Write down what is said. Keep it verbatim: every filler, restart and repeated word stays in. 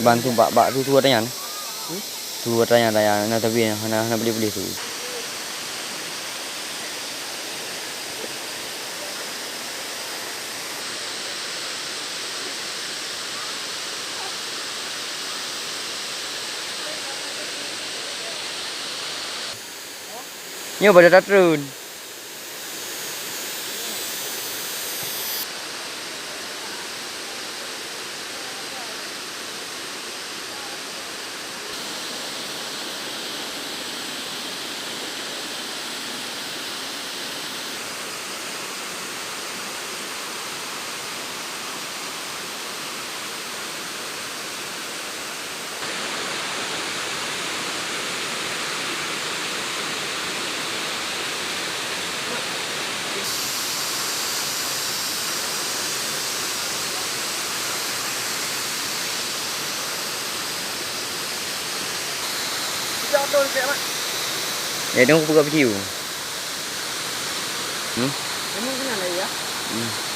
Ban tu bak, bak tu, tu ata nyan. Tu ata nyan, ata nyan, na tapi hana, hana boleh-boleh tu. Nyoe pada tatreun. Eh, dong buka video. Hmm? Emang kenal ya? Hmm.